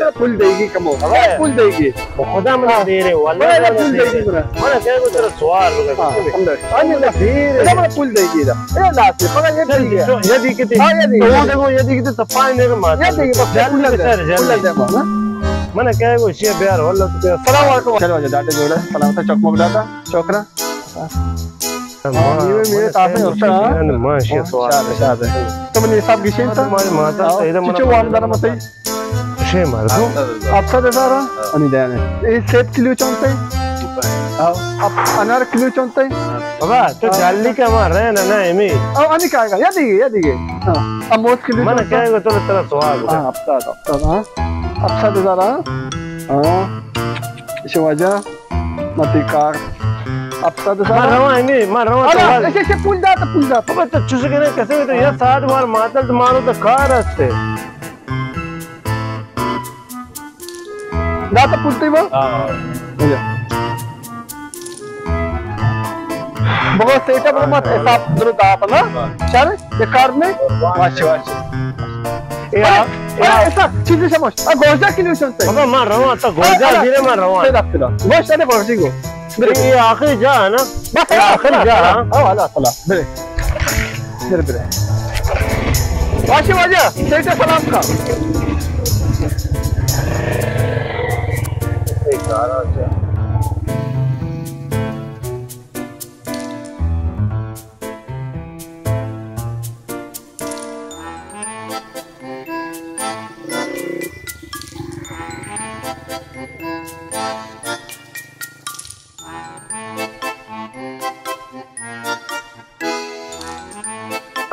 بس۔ پل دیگی کمو۔ ابے۔ پل دیگی۔ خدا من ہاں۔ دیر ہے، واللہ بڑا من پل دیر دیگی ہے۔ برا۔ من کہے گو ترا سوار ہو گیا۔ ہاں، سمجھے؟ ہمدرد۔ آج من دیر ہے۔ من پل دیگی دا۔ اے لاس، فقط یہ چل، پل ہے۔ یہ دی کتی۔ ہاں، یہ دی۔ تو وہ دیکھو، یہ دی کتی تپائے نہیں مات۔ یہ دی، بس جلدی پل دے، بچار، جلدی۔ پل دے، ہاں۔ من کہے گو شی بیار، واللہ تو۔ السلام علیکم۔ چلو، اچھا، ڈاٹے جوڑا۔ سلامت ہے، چکمک داتا، شکرا۔ ہاں، میوے، میوے تازہ ہیں، اچھا۔ ماشاءاللہ۔ شاد، شاد ہے۔ تو من حساب گشین تا؟ ماتا، ہاں۔ چچو وام دارا متئی۔ شے مردم۔ ہفت صد ہزار۔ انی دیانے۔ اے سیب کلو چونتے؟ ہاں۔ اب انار کلو چونتے؟ بابا، تو ہاں۔ جلدی کا مار رہے نا، نا، امی۔ او، انی کائے گا؟ یا دیگه، یا دیگه۔ ہاں۔ اب موز کلو من چونتے؟ کہے گا، تو ترا سوال۔ ہاں، ہفت صد، ہفت صد، ہاں۔ ہفت صد ہزار، ہاں۔ ہاں۔ اسے واجہ، متی کار۔ ہفت صد ہزار۔ من رواں، امی، من رواں تو الا، بس۔ اسے، اسے پول داتا، پول داتا۔ بابا، تو چوش کرے کسے تو یا ساعت بار ماتل تو مارو تو کار ہستے۔ داتا پلتی با؟ ہاں۔ بیا۔ بگو سیٹا بگو مت حساب درو داتا نا؟ ہاں۔ چل، یہ کار نے؟ Wash, wash. اے، اے، اے، اے، حساب، چیزی سمجھ۔ آ، گوشت کلو چنتے؟ بابا، من رواں، تو گوشت الا، دیرے من رواں۔ سیدا، سیدا۔ گوشت نے گوشتی گو۔ یہ آخری جا ہے نا؟ بس، یہ آخری جا ہے۔ او، اللہ تعالی۔ برے۔ برے، برے۔ واشی واجہ، سیٹھ سلام کا۔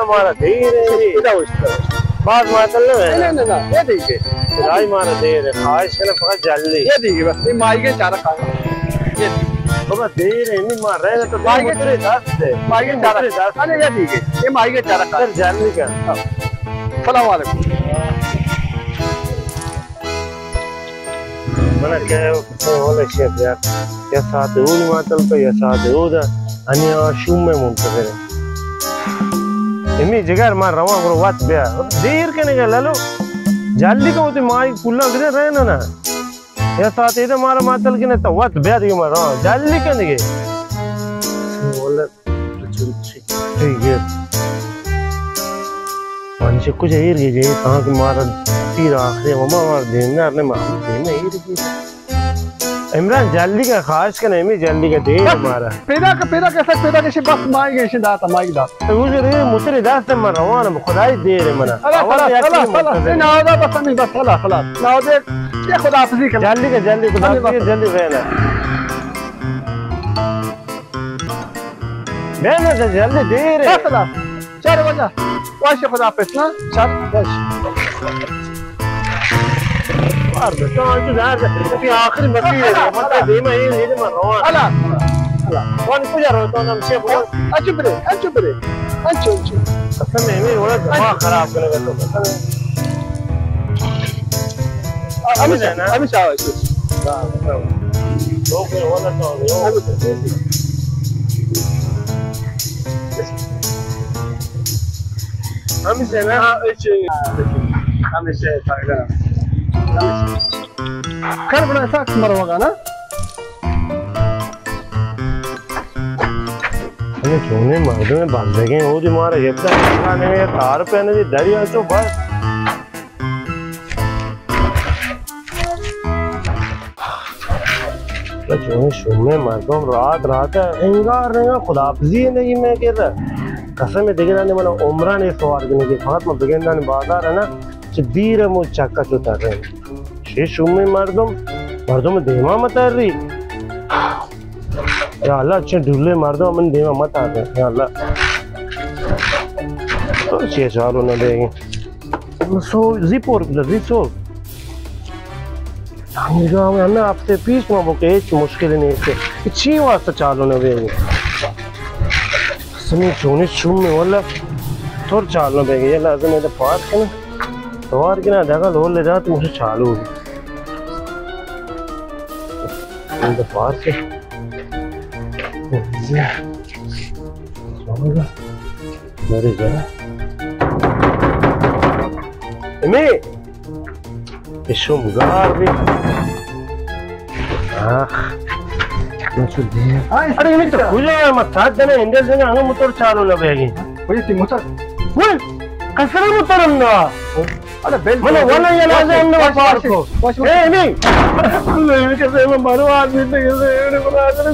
ہمارا دیر ہے جی۔ ادا اوشتا، اوشتا۔ باز ماتل نہ ہے۔ نہیں، نہیں، نہیں، یہ دیکھیے۔ رائی مارا دیر ہے، خواہش کرنا فقط جلدی۔ یہ دیکھیے، بس، یہ مائی کے چارہ کھانا۔ یہ دیکھیے۔ بابا، دیر ہے، نی ما رہ تو مائی کے موتر دست دے۔ مائی کے چارہ۔ موتر دست۔ ارے، یہ ٹھیک ہے۔ یہ مائی کے چارہ۔ سر، جلدی کر۔ ہاں۔ السلام علیکم۔ منا کہ اولا شیف یار، یا ساعت اود ماتل تو یا ساعت اود، انی آ شوم میں منتظر ہے۔ امی جگر ما رواں، برو وت بیا۔ دیر کنے گا لالو۔ جلدی کو تے مائی پولا گزے رہنا نا۔ یا ساعت ایدے مارا ماتل کنے تو وت بیا دیگہ ما رواں۔ جلدی کنے گے۔ واللہ ٹھیک ہے۔ پنچ کچھ ایر گئے جائے، تاں کہ مارا تیر آخری مما مار دیندار نے، ما دینا ایر گئے۔ عمران، جلدی کا، خواہش کن، امی جلدی کا، دیر بس، مارا۔ پیدا کا، پیدا کا، سک پیدا کا، شی بس مائی گئے، شی داتا، مائی داتا۔ تو وہ جو رے، متر دست من روان، خدای دیر ہے منا۔ خلاص، آواز خلاص، یکی خلاص، خلاص۔ منتظر۔ اے نادا بس، امی بس، خلاص، خلاص۔ نادے، یہ خدا حافظی کن۔ جلدی کا، جلدی، خدا امی بس۔ حافظی، جلدی رہنا۔ بیا نا، جلدی، دیر ہے۔ بس، خلاص۔ چار بجا۔ واش خدا حافظ نا۔ چار، واش۔ بار بس، تو انچو دار دے۔ ابھی آخری مکی ہے۔ مطلب دیما یہ، یہ دیما روان۔ اللہ، اللہ۔ وان کجا رو تو نام سے بولا۔ اچو برے، اچو برے۔ اچو، اچو۔ قسم ہے، میں بڑا دماغ خراب کرے گا تو قسم ہے۔ ہمیشہ، ہمیشہ آؤ، اچو۔ تو پھر والا تو ہمیشہ۔ ہمیشہ نا؟ ہاں، اچ-، ہمیشہ فائدہ۔ ہمیشہ۔ کر بنا ساک مروگا نا؟ ہمیں چونے مردم بندگیں، او دی مارا گپتا، کھانے میں تار پہنے دی، دریا چو بس۔ چونیں شومیں مردم رات رات ء انگار نہ خداحافظی نگی میں کر۔ قسم دگرانی من عمران اے سوار کنگی، فقط من بگندان بازار ہے نا، چہ دیر مو چکا چو تر رہے۔ چہ شومیں مردم، مردم دیما متری۔ یا اللہ، چہ ڈولے مردم من دیما متر رہے۔ یا اللہ۔ تو چی چالو نہ دے گی۔ سو زی پور کجا، زی سو۔ نگاہ میں ہمیں ہفتے پیش ما بوکے ہچ مشکل نہیں ہے۔ کہ چی واسطہ چالو نہ بیگی؟ سمی چونی شوم میں واللہ تور چالو نہ بیگی۔ یہ لازم ہے تو پار کنا۔ توار کنا دگا لول لے جات مجھے چالو ہوگی۔ تو پار کے۔ میرے جا۔ امی۔ اے شوم گار بی۔ آخ۔ ارے، امی تو کجا ہے؟ ما سات جنے ہنڈل جنے، ہمیں موتر چالو نہ بیگی۔ وہی تی موتر۔ وہی، کسر موتر ہم نہ۔ ارے، بل من تو۔ والا یہ لازم ہم نہ واش، پار واش، کو۔ Wash, wash. اے، امی۔ امی کسے میں مارو آدمی تے کسے، اے، بنا کر۔